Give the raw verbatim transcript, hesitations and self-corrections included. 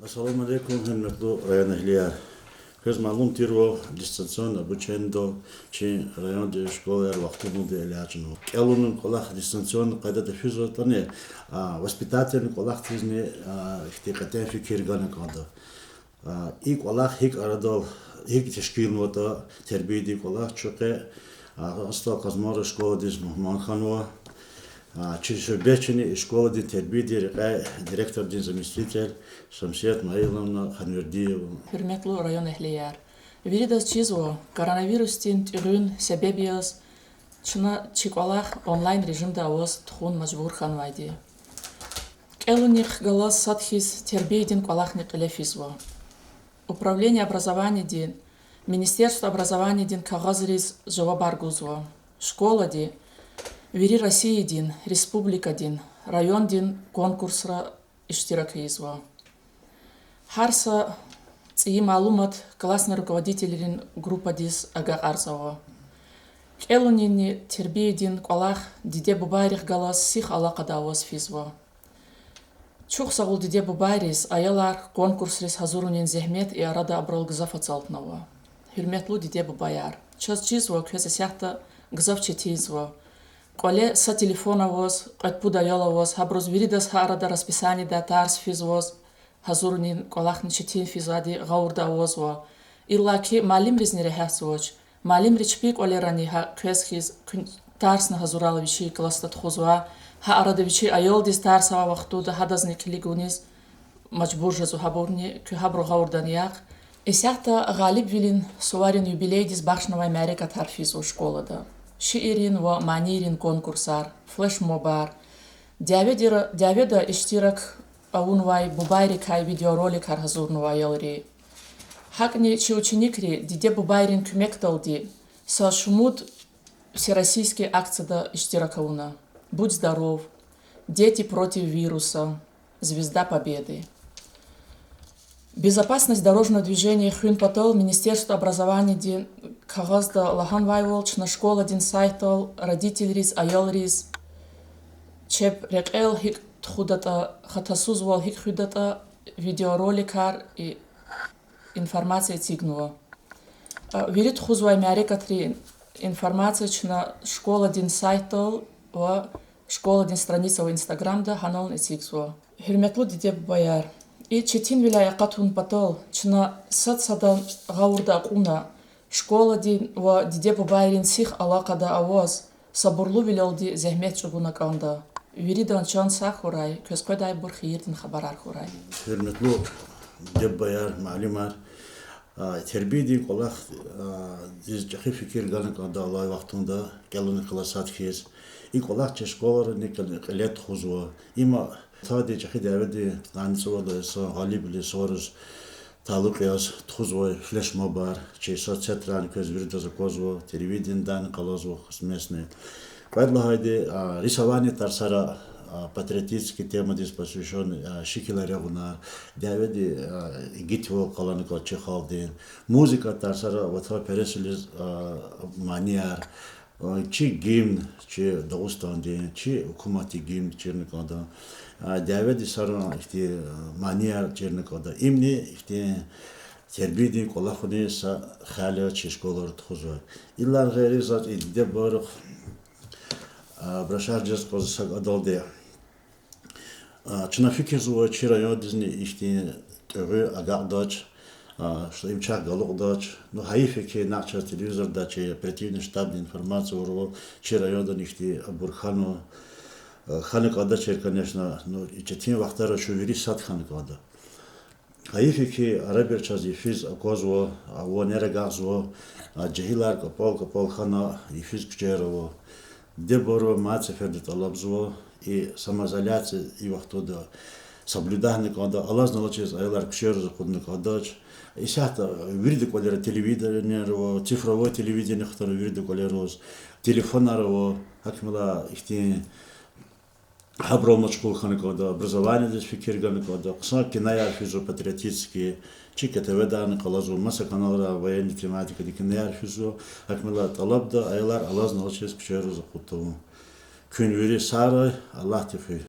Ассаламу алейкум, гьуьрметлу район эгьлияр! Квез малум тирвал, дистанционное обучениедал чи райондин школаяр вахтунда элячӀнава. КӀелунин кӀвалах дистанционный къайдада физватӀани, воспитательный кӀвалахдизни ихьтин кьетӀен фикир гана кӀанда. И кӀвалах гьикӀ арадал, гьикӀ тешкилнаватӀа, тербиядин кӀвалах чу къе Агъа СтӀал Къазмара школадиз мугьман хьанва. Чи суьгьбетчини школадин тербиядин рекьяй директордин заместитель Шамсият Наиловна Ханвердиева. Гьуьрметлу район эгьлияр! Виридаз чизва, коронавирусдин тӀуьгъуьн себеб яз чна чи кӀвалах онлайн режимда аваз тухун мажбур хьанвайди. КӀелунихъ галаз сад хьиз тербиядин кӀвалахни кьиле физва. Управление образованиедин, Министерство образованиедин кагъазриз жавабар гузва. Школади вири Россиядин, республикадин, райондин конкурсра иштирак ийизва. Гьар са цӀийи малумат классный руководителрин группадиз агакьарзава. КӀелунинни тербиядин кӀвалах диде-бубайрихъ галаз сих алакъада аваз физва. Чухсагъул диде-бубайриз аялар конкурсриз гьазурунин зегьмет и арада абурал гзаф ацалтнава. Гьуьрметлу диде-бубаяр, чаз чизва, квез исятда гзаф четинзава. КӀвале са телефон аваз, кьвед-пуд аял аваз, гьабуруз виридаз гьа арада расписаниедай тарс физваз, гьазурунин кӀвалахни четин физвайди гъавурда авазва. Иллаки муаллимризни регьятзавач. Муаллимри чпин кӀвалерани гьа квез хьиз куьн-, тарсни гьазурайла вичин классда тухузва, гьа арада вичин аялдиз тарс авай вахтунда гьадазни килигуниз мажбур жезва гьабурни, куьн гьабуру гъавурда яхъ. Исятда гъалибвилин суварин юбилейдиз бахшнавай мярекатар физва школада: шииррин ва манийрин конкурсар, флешмобар, дяведира-, дяведа иштирак авунвай бубайрикай видеороликар гьазурнава аялри. ГьакӀни чи ученикри диде-бубайрин куьмекдалди са шумуд всероссийский акцияда иштирак авуна: Будь здоров, Дети против вируса, Звезда Победы. Безопасность дорожного движения хуьн патал Министерство образованиедин кагъазда лагьанвайвал, чна школадин сайтдал родительриз, аялриз чеб рекьел гьикӀ тухудатӀа, хатасузвал гьикӀ хуьдатӀа, видеороликар и информация эцигнава. Вири тухузвай мярекатрин информация чна школадин сайтдал ва школадин страница ва Инстаграмда гьанални эцигзава. Гьуьрметлу диде-бубаяр, и четинвиляй акъатун патал чна сад-садан гъавурда акьуна, школадин ва диде-бубайрин сих алакъада аваз, сабурлувилелди зегьмет чӀугуна кӀанда. Виридан чан сагъ хьурай, квез къведайбур хийирдин хабарар хьурай. Гьуьрметлу диде-бубаяр, муаллимар, тербиядин кӀвалахдиз чӀехи фикир гана кӀанда алай вахтунда, кӀелунихъ галаз сад хьиз. И кӀвалах чи школайрани кьиле тухузва. Има тади чӀехи дяведин кьудкъанни цӀувад лагьай йисан гъалибвилин сувариз талукь яз тухузвай флешмобар, чи соцсетьрани квез виридаз аквазва, телевидениедани къалурзава хъсан местный. Кьвед лагьайди, рисование тарсара, патриотический темадиз посвящённый шикилар ягъунар, дяведи игитвал къалурна кӀанда чи халкьдин, музыка тарсара ватанпересвилиз манияр, чи гимн, чи Дагъустандин, чи гьукуматдин гимн чирна кӀанда, дяведи саран ихьтин манияр чирна кӀанда. Имни ихьтин тербиядин кӀвалахуни са хел я чи школайра тухузвай. Идалай гъейри заз и диде-бубайрихъ обращаться жез кӀанзава са кьадалди. Чна фикирзава, чи райондизни ихьтин тӀуьгъуьн агакьдач, что им чахъ галукьдач. Ну, гьайиф я хьи, накь чаз телевизорда чи оперативный штабдин информация авурвал, чи райондани ихьтин абур хьанва, хьана кӀандачир, конечно, ну, и четин вахтара чун вири сад хьана кӀанда. Гьайиф я хьи, арабир чаз йифиз аквазва, авунар агакьзава, жегьилар кӀапӀал-кӀапӀал хьана, йифиз куьчейра ава. Диде-бубайривай мад сеферда тӀалабзава, и самоизоляция и вахтунда соблюдатьна кӀанда, алазни алачиз аялар куьчейриз акъудна кӀандач. Исятда вирида кӀвалера телевидениеяр ава, цифровой телевидение хтана вирида кӀвалера аваз, телефонар ава, гьакӀ мила ихьтин гьабурал машгъул хьана кӀанда, образованиедиз фикир гана кӀанда, хъсан кинояр физва патриотический, чи КТВ-дани къалурзава, маса каналра военный тематикадин кинояр физва, гьакӀ мила тӀалабда аялар алазни алачиз куьчейриз акъуд тавун. Куьн вири сагърай, Аллагьди хуьй.